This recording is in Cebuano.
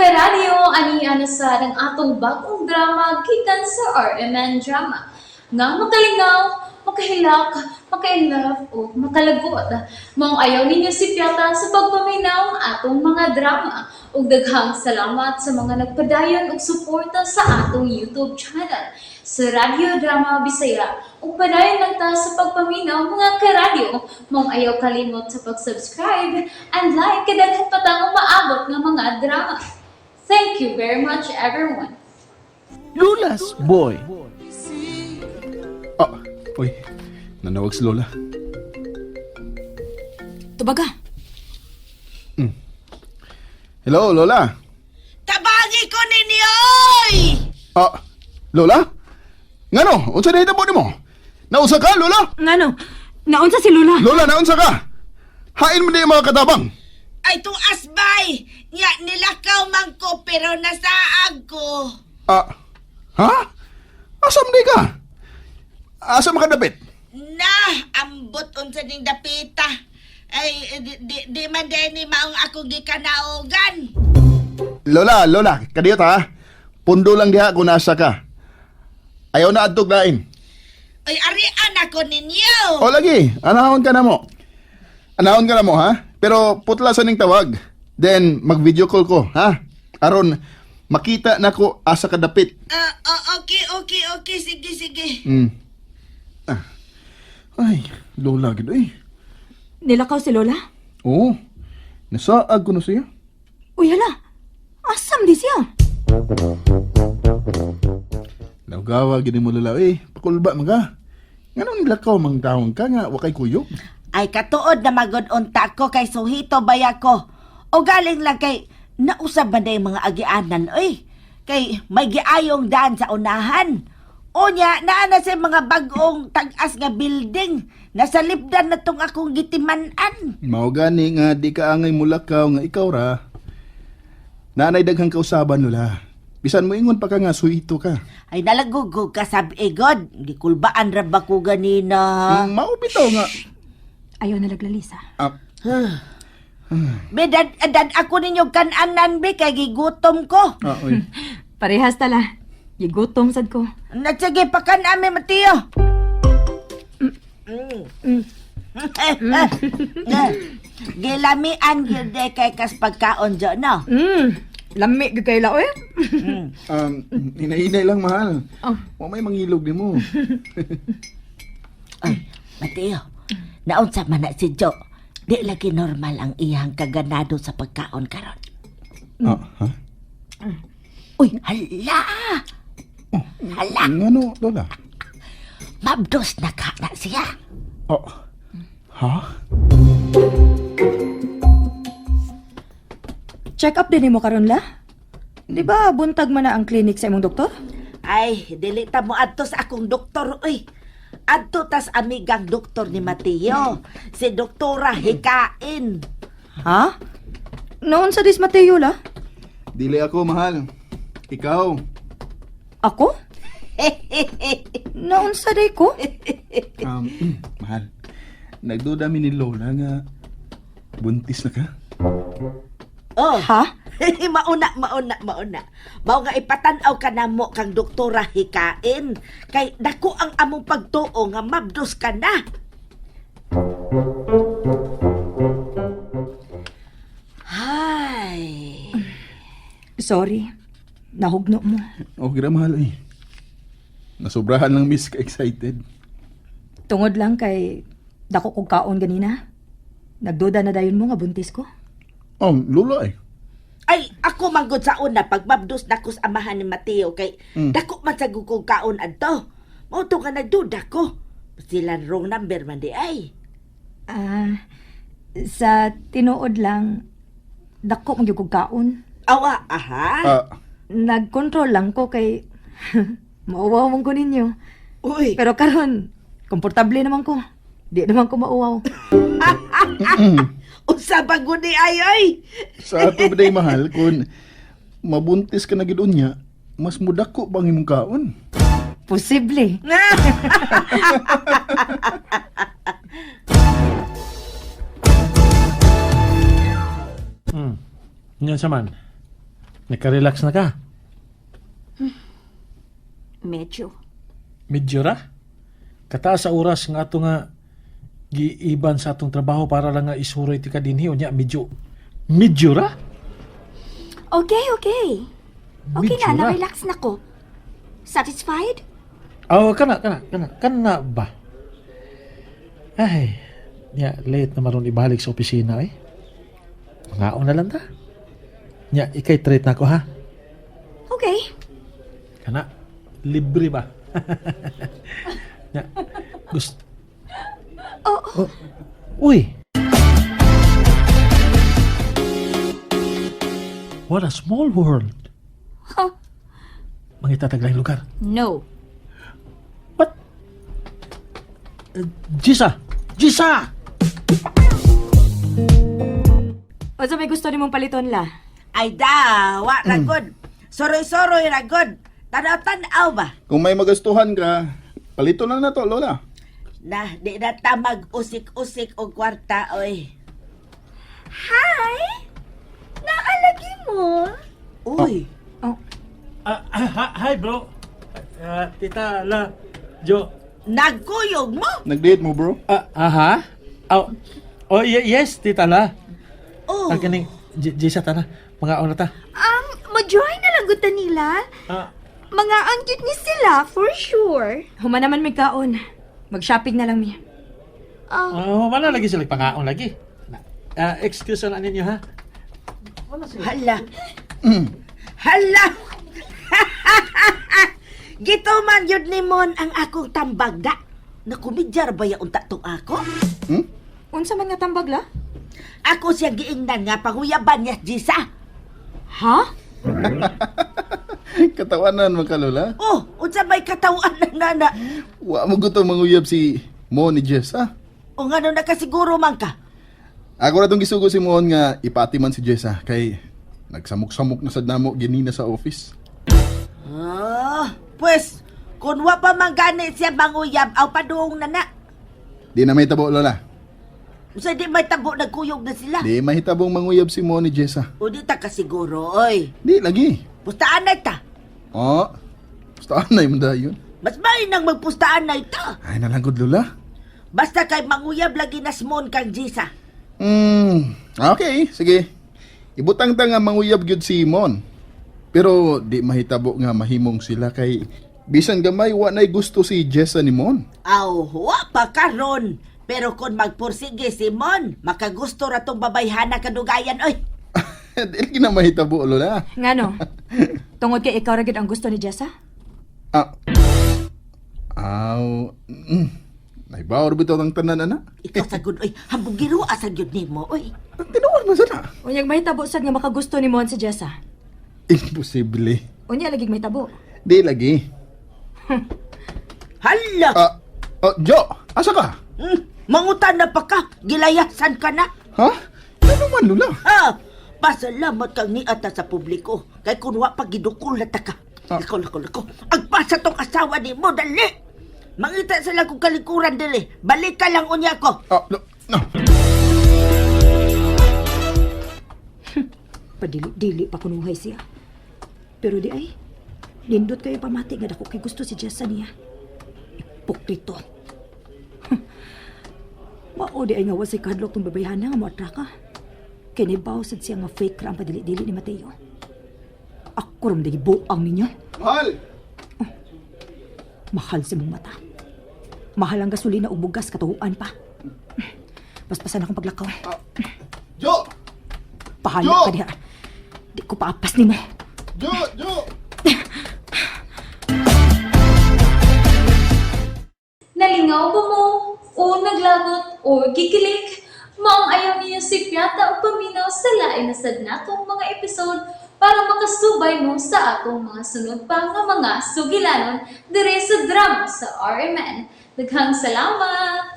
Karadyo, ani na sa ang atong bagong drama gikan sa RMN Drama nga makalingaw, makahilak, maka-inlove o makalagot. Maong ayaw ninyo sipyata sa pagpaminaw atong mga drama. Ug daghang salamat sa mga nagpadayon og suporta sa atong YouTube channel sa Radyo Drama Bisaya. Ug padayon lang ta sa pagpaminaw, mga karadyo. Maong ayaw kalimot sa pag-subscribe and like kay daghan pa tang umaabot nga mga drama. Thank you very much, everyone. Lola's Boy. Ah, uy, nanawag si Lola. Tubaga. Hello, Lola. Tabangi ko ninyo, oy! Ah, Lola? Ngano? Unsa nahitabo nimo? Nausa ka, Lola? Ngano? Naunsa si Lola? Lola, naunsa ka? Hain mo di ang mga katabang. Ay, tuas bay! Nga, nilakaw man ko pero nasaag ko. Ah, ha? Asam di ka? Asa makadapit? Na, ambot unsa ning dapita. Ay, di man din ni maong akong gikanaugan. Lola, Lola, kadiyot ha. Pundo lang diha kung nasa ka. Ayaw na adtog lain. Ay, arian ako ninyo. O lagi, anahon ka na mo. Anahon ka na mo, ha? Pero putla sa ning tawag. Then, mag-video call ko, ha? Aron, makita na ko asa ka dapit. Ah, oh, okay. Sige, sige. Ah. Ay, Lola, gid eh. Nilakaw si Lola? Oo. Nasaag ko na siya. Uy, hala. Asam di siya? Lawgawa, gini mo Lola, eh. Pakulba man ka. Nganong nilakaw mang tawang ka nga, wakay kuyog? Ay, katuod na magod unta ko kay suhito baya ko. O galing lang kay nausab man na yung mga agianan, oy. Kay may giayong daan sa unahan. Unya, naa na sa mga bagong tag-as nga building. Nasa lipdan na tong akong gitiman-an. Mao gani nga di ka angay mulakaw nga ikaw ra. Nanay daghang kausaban, Lola. Bisan mo ingon pa ka nga suhito ka. Ay, nalagugog ka sab igod. Gikulbaan ra ba ko ganina? Mao bitaw nga. Ayaw na laglalisa. Ah, Be, dad ako ninyo kananan, be, kay gigutom ko. ah, oy. Parehas tala. Gigutom sad ko. Na, sige, pakan-ami, Mateo. Mm. Gilamian gyud eh, kay kas pagkaon jo no. Lami gyud kay la oy. Hinay-hinay lang, mahal. Oh. Wa may mangilog ni mo. Ay, Mateo. Naunsa man na si Jo. Di lagi normal ang iyang kaganado sa pagkaon karon. Ah, ha? Uy, hala. Hala, Ngano, Lola? mabdos na ka na siya. Oh. Ha? Check up din mo karon la? Di ba buntag man na ang clinic sa imong doktor? Ay, dili ta mo adto sa akong doktor, uy. Adto tas amigang doktor ni Mateo, si Doktora Hikain. Ha? Naunsa dis Mateo la? Dili ako, mahal. Ikaw. Ako? Naunsa day ko? Mahal. Nagduda mi ni Lola nga buntis na ka. Oh. Ha? Mauna, mauna, mauna. Mao nga ipatan-aw ka namo kang Doktora Hikain. Kay dako ang among pagtuo nga mabdos ka na. Hay. Sorry. Nahugno mo. Okay ra, mahal eh. Nasobrahan lang miss ka excited. Tungod lang kay dako kog kaon ganina. Nagduda na dayon mo nga buntis ko. Oh, Lola eh. Ay, ako manggod sa una pag mabdos na ko sa amahan ni Mateo kay dako man sa gugong kaon adto. Mao to nga nagduda ko. Sila wrong number man di ay. Ah, sa tinuod lang dako man gyud kog kaon. Awa, aha. Ah, Nagkontrol lang ko kay mauwaw man ko ninyo. Uy. Pero karon komportable naman ko. Di naman ko mauwaw. Unsa ba gud ni ay oy? Sa ato ba day, mahal, kung mabuntis ka na gid unya, mas mudako bang imong kaon? Posible. Nya sa man. Naka-relax na ka? Medyo. Medyo ra? Kataas sa oras nga ato nga giiban sa atong trabaho para lang nga isuroy ti ka dinhi unya medyo medyo ra? Okay, okay. Okay Medyo na, ra. na-relax na ko. Satisfied? Oh, kana kana kana kana ba? Ay, nya late na maron ibalik sa opisina eh. Mangaon na lang ta. Nya ikay treat na ko ha. Okay. Kana libre ba? Nya gusto. Oh. Oh. Uy. What a small world. Huh? Mangita taglaing lugar. No. What? Jisa! Jisa! Unsa may gusto nimong paliton la? Ay da, wa ra gud. Soroy-soroy ra gud. Tanaw-tanaw ba? Kung may magastuhan ka, palito na na to, Lola. Na, di na ta mag-usik-usik og kwarta, oy. Hi! Naalagi mo? Uy, Oh, Hi bro. Tita La Jo. nagkuyog mo? Nag-date mo, bro? Aha. Oh, oh yes, Tita La. Oh. Ah, kaning Jisa tana. Mga na ta. Mo-join na lang gud ta nila. Ah, Mga ang cute ni sila, for sure. human naman may kaon. Mag-shopping na lang mi. Oh, oh, wala lagi sila pangaon lagi. Excuse na ninyo ha. Hala. Hala. Gituman yun ni Mon ang akong tambag da. Nakumidyar ba ya unta tong ako? Hmm? Unsa man nga tambag la? Ako siya giingnan nga panguyaban niya Jisa. Ha? Katawanan mo ka, Lola. Oh, unsa may katawan na nana? Wa mo gusto manguyab si Mo ni Jessa. O ngano nakasiguro man ka? Ako na itong gisugo si Mon nga ipati man si Jessa kay nagsamok-samok na sad namo ginina sa office. Ah, pues, kung wa pa man gani siya manguyab, aw paduong na na. Di na mahitabo, Lola. Unsa di may tabo nagkuyog na sila. Di mahitabong manguyab si Mon ni Jessa. O di ta kasiguro, oy. Di lagi. Pustaan na ta. Oh, basta na yung yun. Mas may nang magpustaan na ito. Ay, nalangkod, Lola. Basta kay manguyab lagi na smon kang Jisa. Okay, sige. Ibutang ta nga manguyab gyud si Mon. Pero di mahitabo nga mahimong sila kay bisan gamay wa nay gusto si Jessa ni Mon. Aw, wa pa karon. Pero kung magpursige si Mon, makagusto ra tong babayhana kadugayan, oy. Dili na mahitabo, Lola. Ngano? Tungod kay ikaw ra gyud ang gusto ni Jessa? Ah. Aw. Naibaw ra bitaw ang tanan ana. Ikaw sa gud, oy. Hambugiro asa gyud nimo, oy. Tinuod man sana. Unyag mahitabo sad nga makagusto ni Mon si Jessa. Imposible. Unya lagi mahitabo. Di lagi. Hala! Ah, oh, Jo, asa ka? Mangutan na pa ka, gilayasan ka na. Ha? Ano man, Lola? Ah, pasalamat kang niata sa publiko. Kay kun wa pa gidukol na ta ka. Ah. Lako, lako, lako. Agpasa tong asawa ni mo, dali! Mangita sila kong kalikuran dali. Balik ka lang unya ko. Ah, no, no. Padili-dili pa kunuhay siya. Pero di ay, nindot kayo pamati nga dako kay gusto si Jessa niya. Ipokrito. Mao di ay nga wasay kahadlok tong babayhana nga moatraka. Kay nahibaw sad siya nga fake ra ang padili-dili ni Mateo. Ako ram dili buang ninyo. Mahal! Mahal sa mong mata. Mahal ang gasolina ug bugas katuhuan pa. Paspasan akong paglakaw. Jo! Pahala Jo! ka diha. Di ko paapas nimo. Jo! Jo! Nalingaw ba mo? O naglagot o gikilig? Maong ayaw niyo si Piata o paminaw sa lain na sad natong mga episode para makasubay mo sa atong mga sunod pa nga mga sugilanon dire sa drama sa RMN. Daghang salamat!